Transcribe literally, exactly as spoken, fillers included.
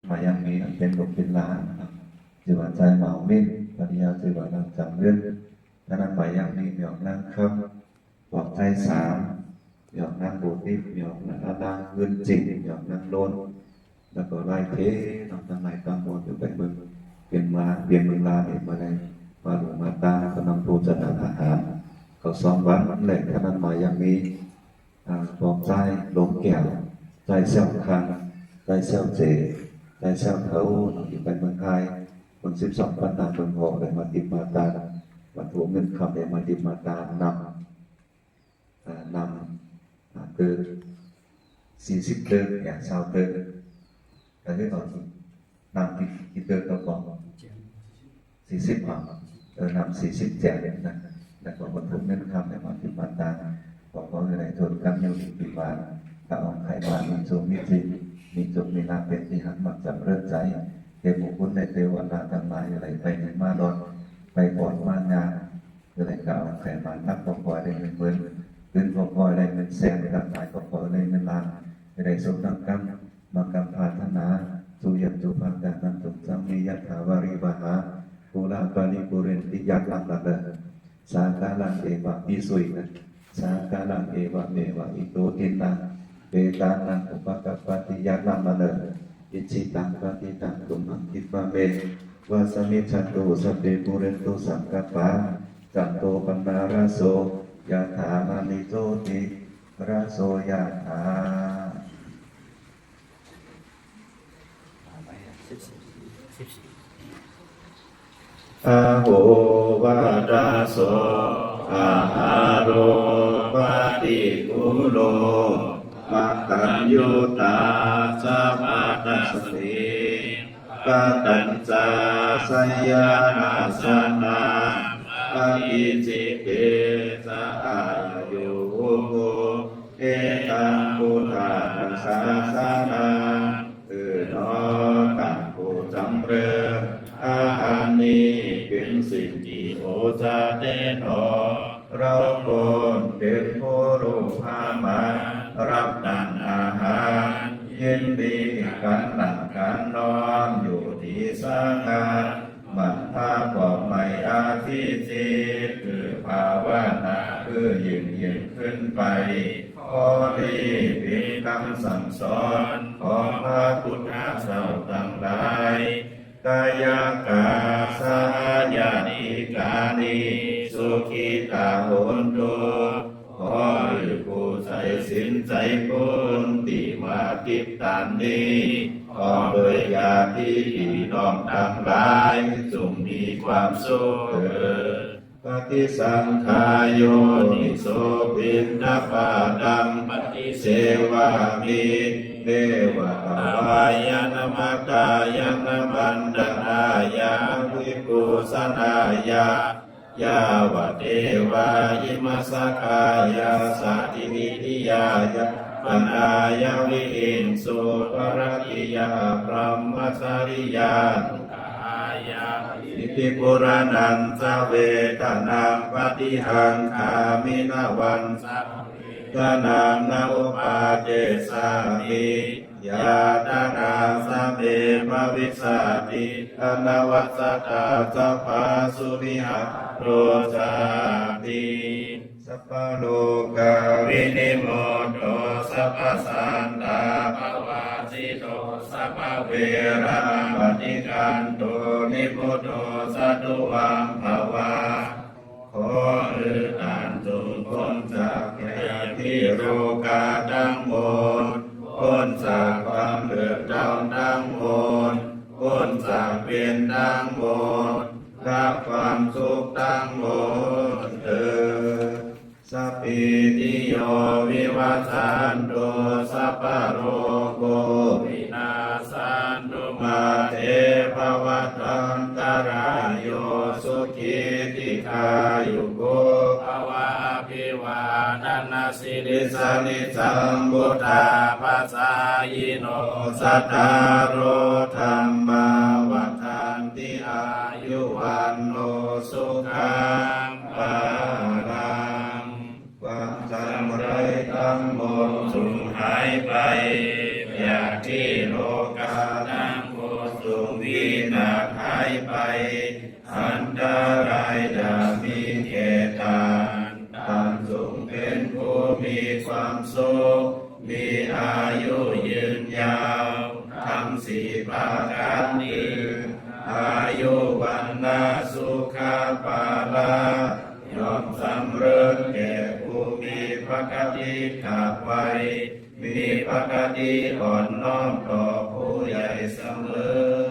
มายังมีอันเป๋นลูกเป๋นหลาน จื้อว่าจายเหมามิตร ภรรยาจื้อว่านางจ๋ำเรือน ต้านนั้นมายังมี มีออกนางคำ ปอกจายสาม มีออกนางโบติ มีออกนาง นางเงินจิ่ง มีออกนางโลน แล้วก็ไล่เทเนาะ ตังหลายตังมวลอยู่ไปเมือง เวียงมา เวียงเมืองลาเนี่ย มาได้ มาหลูมาตาน ก็นำโภชนาอาหาร เขาสองวันแหละ ต้านนั้นมายังมี อ่า ปอกจายหลงแก้ว จายเสี่ยวคัง จายเสี่ยวเจ๋ จายเสี่ยวเถาเนาะ อยู่ไปเมืองไทย เมืองสิบสองปันนา เมืองหอก ได้มาติดมาตาน วัตถุเงินคำได้มาติดมาตานนำ อ่า นำ อ่า เติก สี่สิบเติก เนี่ย ซาวเติก ก็คือตอนนี้นำกี่ กี่เติกก็พอ สี่สิบ อ่ะ เออ นำสี่สิบแจ๋วนะ แล้วก็วัตถุเงินคำเนี่ยมาติดมาตาน ก็ขอหื้อได้ถ้วนกำ อยู่ดีกิ๋นหวาน กาองค์ไขหวาน มีสุขมีสิริ มีโชคมีลาภ เป๋นตี้ฮักมักจ๋ำเริญใจ๋ เตวบุคคลและเตวดาตังหลาย หื้อได้ไปดีมาลอด ไปปลอดมายาก หื้อได้กาองค์ไขหวาน นักก็ขอหื้อได้เงินหมื่น ขึ้นก็ขอหื้อได้เงินแสน ตังหลายก็ขอหื้อได้เงินล้าน หื้อได้สมดังกำ มากำปรารถนา สุยัญจุ ปาทานัง ตุงสัง นิยถา วาริวหา ปูรา ปริปูเรนติ ยะถามะเน สาคารัง เอวะ อีกสุยนะ สาคารัง เอวะเมวะ อิโต ทินนัง เปตานัง อุปะกัปปะติ ยะถามะเน อิจฉิตัง ปัตถิตัง ตุมหัง ขิปปะเม วะสะมิจฉันตุ สัพเพ ปูเรนตุ สังกัปปา จันโท ปันนาระโส ยะถา มะณิ โชติระโส ยะถา อาโหวาทะโส อาหาโร ปะฏิกูโล มัคคัญญูตาสะปะทะสะเส ปะตัญจาสยานาสนะ ปะกิจจิเกสะ อายุ เอตัง พุทธัง สาสะนัง เออ หนอ ต้านผู้จ๋ำเริญ อาหารนี้เป๋นสิ่งตี้โอชะแต๊หนอ เฮาควรเป๋นผู้ฮู้ผาหมาย ฮับต้านอาหาร ยินดีกั๋นหลับกั๋นนอน อยู่ดีสงัด หมั่นพาขอบใหม่อธิจิต คือภาวนา คือยิ่งยิ่งขึ้นไป ข้อนี้เป๋นกำสั่งสอนของพระพุทธเจ้าตังหลาย กายกะสะหะญาติกานิ สุขิตา โหนตุ ขอหื้อผู้ใจ๋ศีลใจ๋กุศลตี้มาติดต๋ามนี้ พร้อมด้วยญาติปี้น้องตังหลาย จงมีความสุขเตอ ปฏิสังขายโยนิโส ปิณฑปาตัง ปฏิเสวามิ เนวะ กะวายะนะ มะคายะนะ บัณฑนายะ ภิกขุสนายะ ยาวะเตวะ อิมัสสะกายัสสะ ติติยายะ ปะนายะ วิหิงสุ ภะระติยา พรหมจริยานุกะหายา อิติปุราณัญจะ เวทะนัง ปะฏิฮังคามิ นะวัญจะ เวทะนัง นะอุปปาเจสามิ ญาตะนา สะเม ภะวิสสาติ อนะวัสสะตา สัพพาสุ วิหะโรจาติ สัพพะโรคา วินิมมโต สัพพะสันตาปะวาสิโต สัพพะเวระมะปะฏิคันโต นิพพุตโต สะตุวังภะวะ ขอหื้อต้านจงป๊นจากพยาธิโรคาตังหมด ป๊นจากความเดือดร้อนตังหมด ป๊นจากเวรตังหมด ละความทุกข์ตังหมดเตอ สัพพีติโย วิวัชชันตุ สัพพะโรโค วินาสชันตุ มาเต ภะวัตวันตะราโย สุขี ทีฆายุโก ภะวะ อภิวาทะนะสีลิสสะนิจจัง วุฑฒาปะจายิโน จัตตาโร ธัมมา วัฑฒันติ อายุ วัณโณ สุขัง พะลัง ความเศร้าร้ายตังหมดจงหายไป พยาธิโรคาตังหม เป๋นผู้มีความสุข มีอายุยืนยาว ธรรมสี่ประก๋านนี้ อายุ วรรณะ สุขะ พละ ย่อมสำเริญแก่ผู้มีพระคติกะไว มีพระคติอ่อนน้อมต่อผู้ใหญ่เสมอ